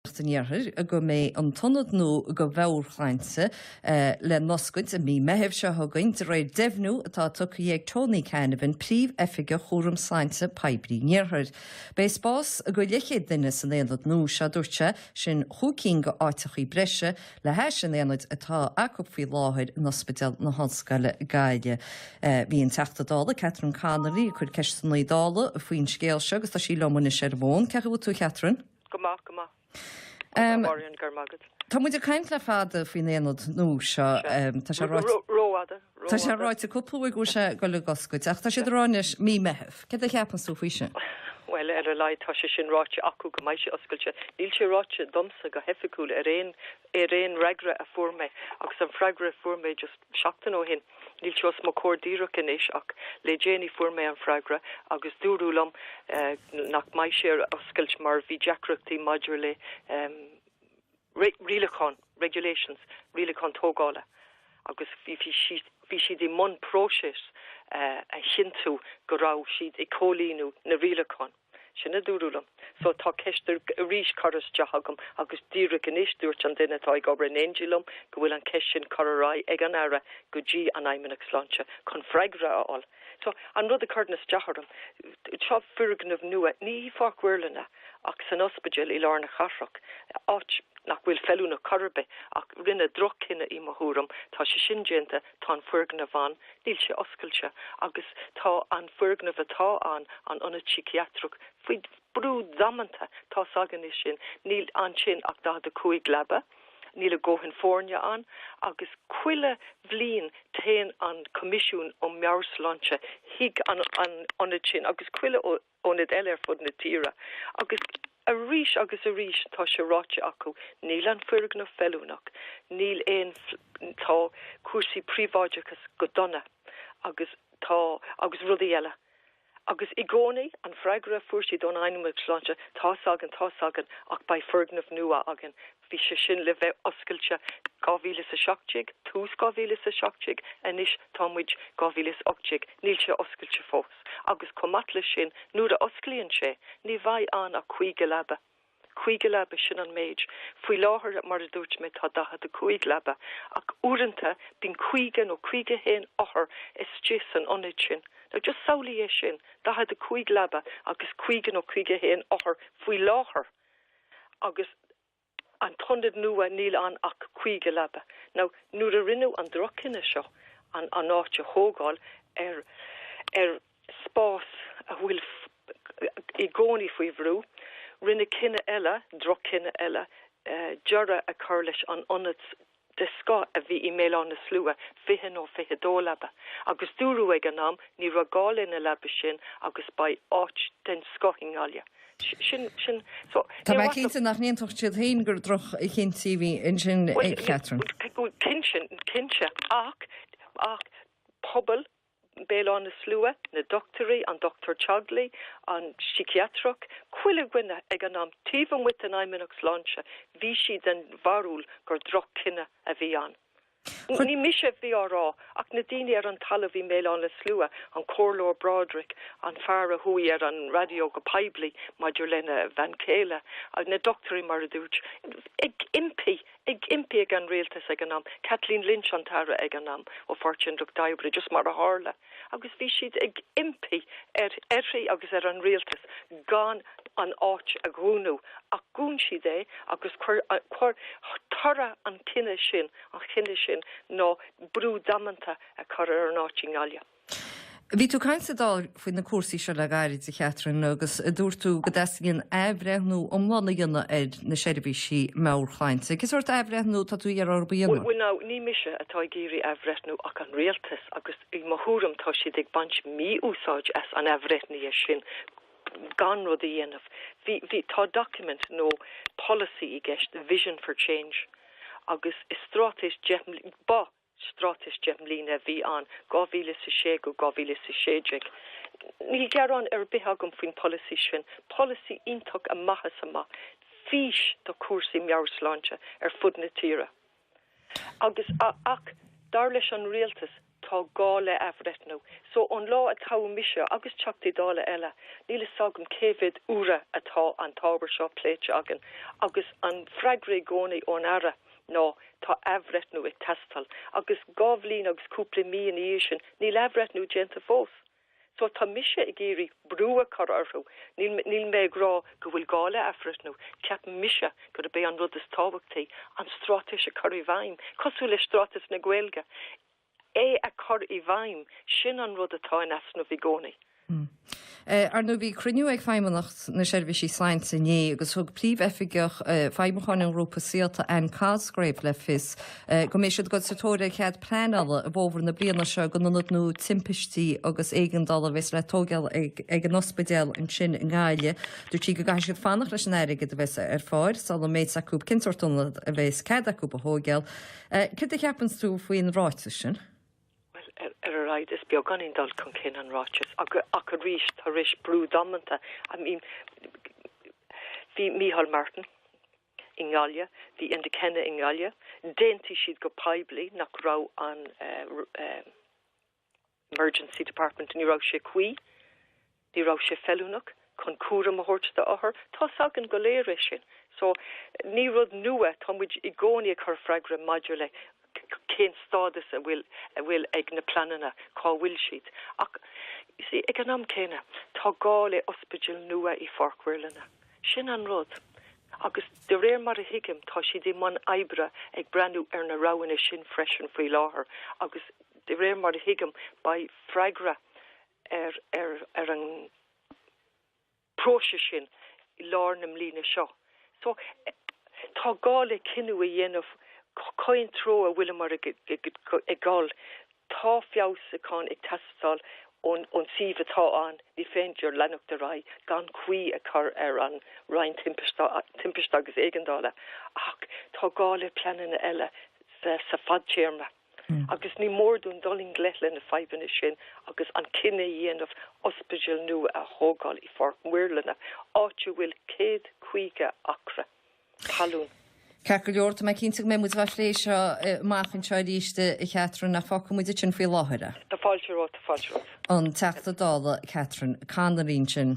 An Iarthair go mbeidh an t-ionad nua do mheabhairshláinte le n-oscailt i mí Meithimh seo chugainn, de réir deimhniú atá tugtha ag Tony Canavan, Príomh-Oifigeach Chúram Sláinte Poiblí an Iarthair. Beidh spás do leathchéad duine san aonad nua seo, dúirt sé, sin chúig cinn de áiteachaí breise le hais an aonaid atá acu faoi láthair in Ospidéal na hOllscoile Gaillimh. Bhí an Teachta Dála Catherine Connolly ag cur ceisteanna Dála faoin scéal seo agus tá sí liom anois ar an bhfón. Cén chaoi a bhfuil tú a Chatherine? Go maith, go maith. Go maith, Máirín, go raibh maith agat. Tá muid ag caint le fada faoin aonad nua seo. Tá sé ráite. Rófhada. Tá sé ráite cúpla uair go bhfuil sé ag dul ag oscailt, ach tá siad ag rá anois mí Meitheamh. Céard a cheapann tú faoi sin? Bhuel, ar a laghad tá sé sin ráite acu go mbeidh sé oscailte. Níl sé ráite domsa go hoifigiúil ar aon ar aon fhreagra a fuair mé, agus an freagra a fuair mé just seachtain ó shin, níl sé os mo chomhair díreach anois ach le déanaí fuair mé an freagra agus dúradh liom nach mbeidh sé ar oscailt mar bhí deacrachtaí maidir le rialacháin, regulations, rialacháin tógála agus bhí bhí siad i mbun próiseas a chinntiú go raibh siad ag comhlíonadh na rialachán. Sin a dúradh liom. So tá ceist arís curtha isteach agam agus díreach anois dúirt an duine atá ag obair in éindí liom go bhfuil an cheist sin curtha ar aghaidh ag an Aire go dtí an Fheidhmeannacht Sláinte chun freagra a fháil. So an rud a chuireann isteach orm, seo foirgneamh nua, ní i Pháirc Mhuirlinne ach san ospidéal i lár na cathrach, áit nach bhfuil feiliúnach chor ar bith ach rinneadh droch-chinneadh i mo thuairim, tá sé sin déanta, tá an foirgneamh ann, níl sé oscailte agus tá an foirgneamh atá ann, an Ionad Síciatrach, faoi brú damanta, tá's againn é sin, níl ansin ach 45 leaba, níl a dhóthain foirne ann agus chuile bhliain téann an Coimisiún um Meabhairshláinte chuig an ionad sin agus chuile ionad eile ar fud na tíre agus arís agus arís tá sé ráite acu, níl an foirgneamh feiliúnach, níl aon, tá cúrsaí príobháideachas go dona agus tá, agus rudaí eile. Agus i gcónaí an freagra a fuair siad ón Fheidhmeannacht Sláinte, tá's againn, tá's againn ach beidh foirgneamh nua againn. Bhí sé sin le bheith oscailte 2017, tús 2017, anois tá muid 2018, níl sé oscailte fós. Agus chomh maith leis sin, nuair a osclaíonn sé, ní bheidh ann ach 50 leaba. 50 leaba, sin an méid. Faoi láthair, mar a dúirt mé, tá 45 leaba, ach uaireanta bíonn 50 nó 51 othar istigh san ionad sin. Now just samhlaigh é sin, 45 leaba agus 50 nó 51 othar faoi láthair agus an t-ionad nua níl ann ach 50 leaba. Now nuair a rinneadh an droch-chinneadh seo an an áit a thógáil ar ar spás a bhfuil i gcónaí faoi bhrú, rinneadh cinneadh eile, droch-chinneadh eile, deireadh a chur leis an ionad de scoth a bhí i mBéal Átha na Slua, 20 nó 22 leaba, agus dúradh ag an am ní raibh gá le na leaba sin agus beidh áit den scoth i nGaillimh. Sin, sin, so, Tá mé cinnte nach n-aontódh siad féin gur droch-chinntí a bhí ansin, Catherine. Bhuel, cinnte, cinnte, ach, ach pobal Béal Átha na Slua, na dochtúirí, an Dochtúir Chaghli, an síciatrach, chuile dhuine ag an am taobh amuigh den Fheidhmeannacht Sláinte, bhí siad den bharúil gur droch-chinneadh a bhí ann. Ní mise a bhí á rá, ach na daoine ar an talamh i mBéal Átha na Slua, an Comhairleoir Broderick, an fear a chuaigh ar an raidió go poiblí maidir lena bhean chéile, na dochtúirí mar a dúirt, ag impí Ag impí ag an rialtas ag an am, Kathleen Lynch an tAire ag an am ó Pháirtí an Lucht Oibre, just mar a tharla, agus bhí siad ag impí ar uirthi agus ar an rialtas gan an áit a dhúnadh ach dhún siad é agus chuir, chuir toradh an cinneadh sin, an chinnidh sin ná brú damanta a chur ar an áit i nGaillimh. Bhí tú ag caint sa Dáil faoi na cúrsaí seo le gairid, a Chatherine, agus dúirt tú go dteastaíonn athbhreithniú iomlán a dhéanamh ar na seirbhísí meabhairshláinte. Cén sórt athbhreithniú atá tú ag iarraidh orthu a dhéanamh? Bhuel now, ní mise atá ag iarraidh athbhreithniú ach an rialtas agus i mo thuairim tá siad ag baint mí-úsáid as an athbhreithnithe sin gan rud a dhéanamh. Bhí, bhí, tá document nó polasaí i gceist, Vision for Change, agus is straitéis 10, ba, Straitéis 10 mbliana a bhí ann, 2006 go 2016. Níl gearán ar bith agam faoin polasaí sin, polasaí iontach amach is amach, fís do chúrsaí meabhairshláinte ar fud na tíre. Agus, ach, dar leis an rialtas, Tá gá le athbhreithniú. So ón lá a toghadh mise agus Teachtaí Dála eile, níl fhios agam cé mhéad uaire atá an t-ábhar seo pléite againn agus an freagra i gcónaí ón Aire ná tá athbhreithniú ag teastáil. Agus 2 bhliain agus cúpla mí ina dhiaidh sin, níl athbhreithniú déanta fós. So tá mise ag iarraidh brú a chur orthu. Níl, níl mé ag rá go bhfuil gá le athbhreithniú. Ceapann mise gurb é an rud is tábhachtaí an straitéis a chur i bhfeidhm, cosúil le straitéis na Gaeilge. É a chur i bhfeidhm, sin an rud atá in easnamh i gcónaí. Ar ndóigh, bhí cruinniú ag Feidhmeannacht na Seirbhísí Sláinte inné agus thug Príomh-Oifigeach Feidhmiúcháin an ghrúpa Saolta, Anne Cosgrave, le fios go mbeidh siad ag dul sa tóir ar chead pleanála i bhfómhar na bliana seo don ionad nua timpistí agus éigeandála a bheas le tógáil ag an ospidéal ansin i nGaillimh. Dúirt sí go gcaithfidh siad fanacht leis an airgead a bheas ar fáil sula mbeidh fhios acu cén sórt ionad a bheas cead acu a thógáil. Céard a cheapanns tú faoin ráiteas sin? Bhuel, ar a laghad is beagáinín dul chun cinn an ráiteas, ach arís, tar éis brú damanta, I mean, bhí Micheál Martin i nGaillimh, bhí Enda Kenny i nGaillimh, d'aontaigh siad go poiblí nach raibh an emergency department, ní raibh sé cuí. Ní raibh sé feiliúnach chun cúram a thabhairt d'othair. Tá's againn go léir é sin. So, ní rud nua, tá muid i gcónaí ag cur freagra maidir le cén stádas a bhfuil, a bhfuil ag na pleananna, cá bhfuil siad. Ach, you see, ag an am céanna, tá gá le ospidéal nua i Pháirc Mhuirlinne. Sin an rud. Agus de réir mar a thuigim, tá siad i mbun oibre ag breathnú ar na roghanna sin freisin faoi láthair agus de réir mar a thuigim, beidh freagra ar ar an bpróiseas sin i lár na mbliana seo. So, tá gá le cinneadh a dhéanamh cén treo a bhfuileamar ag dul. Tá feabhsúchán ag teastáil ón suíomh atá ann, ní féidir leanacht ar aghaidh gan caoi a chur ar an Roinn Timpiste agus Éigeandála ach tá gá le pleananna eile sa fadtéarma. Agus ní mór dúinn dul i ngleic le na fadhbanna sin agus an cinneadh a dhéanamh ospidéal nua a thógáil i Pháirc Mhuirlinne, áit a bhfuil 150 acra talún. Ceart go leor, tá mé cinnte go mbeidh muid á phlé seo amach anseo arís, a Chatherine, ach fágfaidh muid ansin faoi láthair é. Tá fáilte romhat, tá fáilte romhat. An Teachta Dála Catherine Connolly ansin.